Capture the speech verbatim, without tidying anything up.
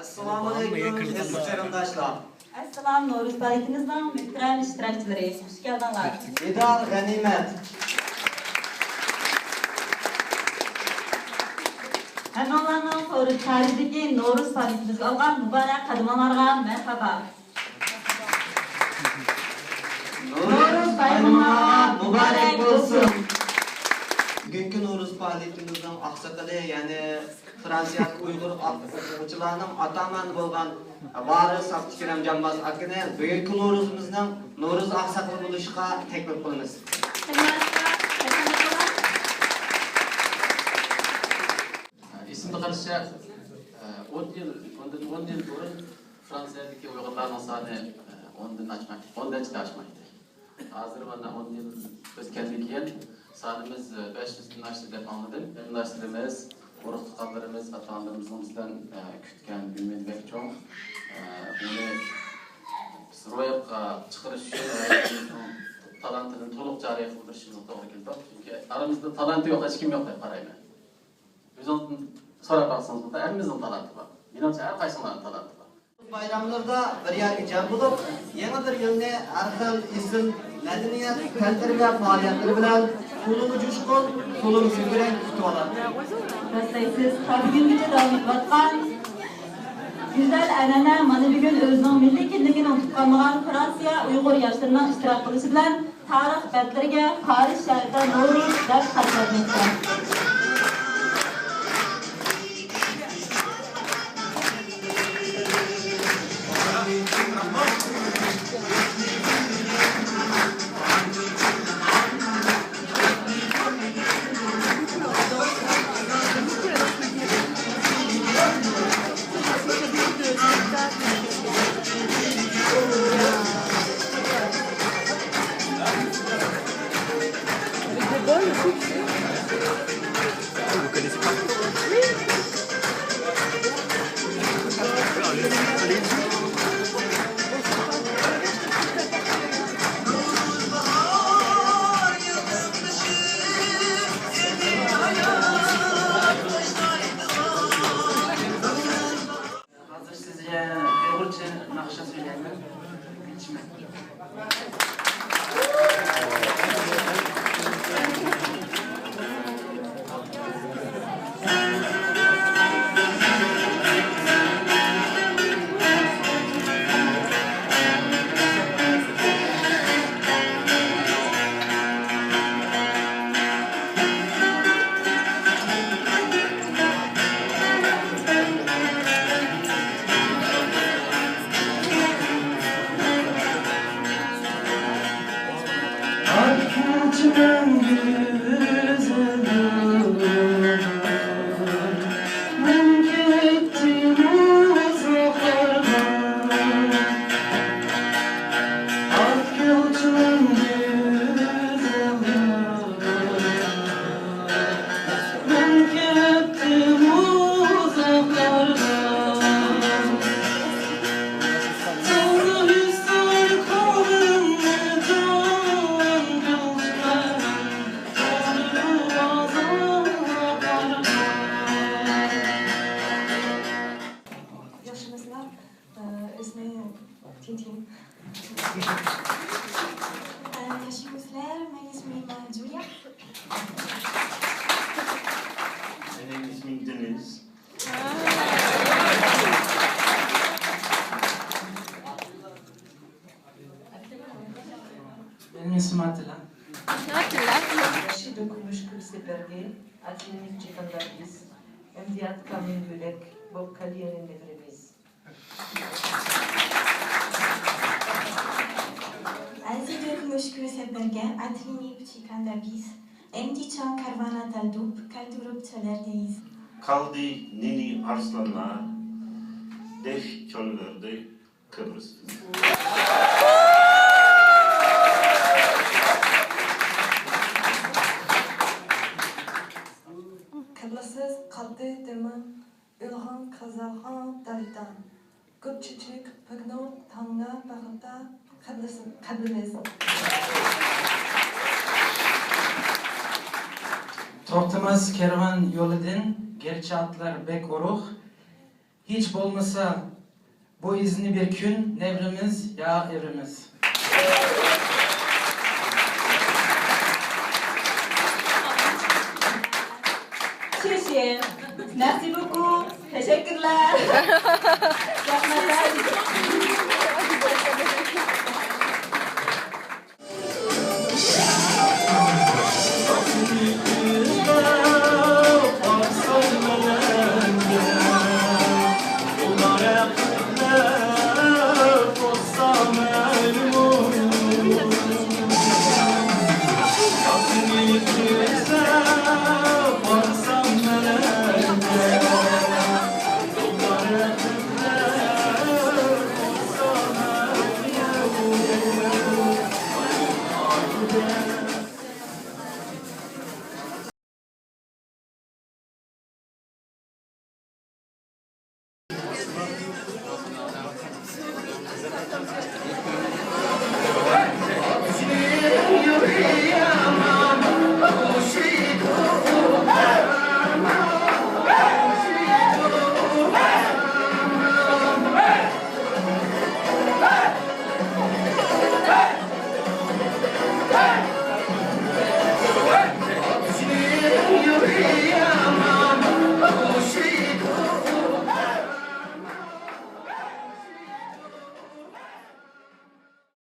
ئەسسالامۇئەلەيكۇم، ئەزىز قېرىنداشلار. ئەسسالام، نورۇز پائالىيىتىمىزنىڭ مۆھتەرەم ئىشتىراكچىلىرى، خۇش كەلدىڭلار. دىدار غەنىيمەت. ھەممىڭلارنىڭ سورۇن تارىخىدىكى نورۇز پائالىيىتىمىزگە ئالغان مۇبارەك قەدىمىڭلارغا مەرھابا. نورۇز بايرىمىڭلار مۇبارەك بولسۇن! بۈگۈنكى نورۇز پائالىيىتىمىزنىڭ ئاقساقىلى، يەنى فرانسىيەدىكى ئۇيغۇر ئوقۇغۇچىلارنىڭ ئاتا-مانا بولغان ۋارىس ئابدۇكېرىم جانباز ئاكىنى بۈگۈنكى نورۇزىمىزنىڭ نورۇز ئاقساقىلى بولۇشقا تەكلىپ قىلىمىز. ئېسىمدە قېلىشىچە، ئون يىل، بۇندىن ئون يىل بۇرۇن فرانسىيەدىكى ئۇيغۇرلارنىڭ سانى ئوندىن ئاشمايتتى، ئون نەچچىدىن ئاشمايتتى. ھازىر مانا ئون يىل ئۆتكەندىن كېيىن سانىمىز بەش يۈزدىن ئاشتى دەپ ئاڭلىدىم. قېرىنداشلىرىمىز، ئۇرۇق-تۇغقانلىرىمىز، ئاتا-ئانىلىرىمىزنىڭ بىزدىن كۈتكەن ئۈمىدى بەك چوڭ. ئۇنى بىز روياپقا چىقىرىش ئۈچۈن تالانتىنى تولۇق جارى قىلدۇرۇشىمىز توغرا كېلىدۇ. چۈنكى ئارىمىزدا تالانتى يوق ھېچكىم يوق دەپ قارايمەن. ئۆزىڭىزدىن سوراپ باقسىڭىز بولىدۇ، ھەممىمىزنىڭ تالانتى بار. مېنىڭچە ھەر قايسىڭلارنىڭ تالانتى بار. بايراملىرىدا بىر يەرگە جەم بولۇپ، يېڭى بىر يىلنى ھەر خىل ئېسىل مەدەنىيەت، تەنتەربىيە پائالىيەتلىرى بىلەن تولىمۇ جۇشقۇن، تولىمۇ كۆكرەك كۈتۈۋالاتتۇق. راستلايسىز، تا بۈگۈنگىچە داۋام ئېتىۋاتقان گۈزەل ئەنئەنە مانا بۈگۈن ئۆزىنىڭ مىللىي كىملىكىنى ئۇنتۇپ قالمىغان فرانسىيە ئۇيغۇر ياشلىرىنىڭ ئىشتىراك قىلىشى بىلەن تارىخ بەتلىرىگە پارىژ شەھىرىدە نورۇز دەپ خەت يازماقتا. Vous connaissez pas ? Allez-y, allez-y. ھازىر سىزگە ئۇيغۇرچە ناخشا سۆزلەيمەن. ياخشىمۇسىلەر؟ ئىسمىم تىنتىن. ياخشىمۇسىلەر؟ مېنىڭ ئىسمىم جۇليا. مېنىڭ ئىسمىم دېنىز. مېنىڭ ئىسمىم ئاتىللا. ئاتىللا. ياخشى دۆكۈمۈش كۈلسە بەرگى، ئاتىلىنى چىقىنداق بىز. ئەمدى ئاتقا مىنگۈدەك بوپ كاليەرىنى بېرىمىز. ئەزىز دۆكمۈش كۆرسەت بەرگەن ئەترىنى پىچىكاندا بىز، ئەمدى چوڭ كارۋانا تەلدۇپ، كەلدۈرۈپ چۆلەردە يىز. كالدى نىنى ئارسلانلار، دەش چۆللەردە قىبرىسىز. قىبلىسىز قالدى دېمىڭ، ئىلغىڭ قىزارغان دايدا، گۈل چېچىك پىگنوڭ تاڭدا بېغىدا، قەبرىسىز، قەبرىمىز. توختىماس كەرۋان يولىدىن، گەرچە ئاتلار بەك ئورۇق، ھېچ بولمىسا، بۇ ئىزنى بىر كۈن نەۋرىمىز يا ئېرىمىز. شېشىن. مېرسى بوكو. تەشەككۈرلەر. رەھمەت.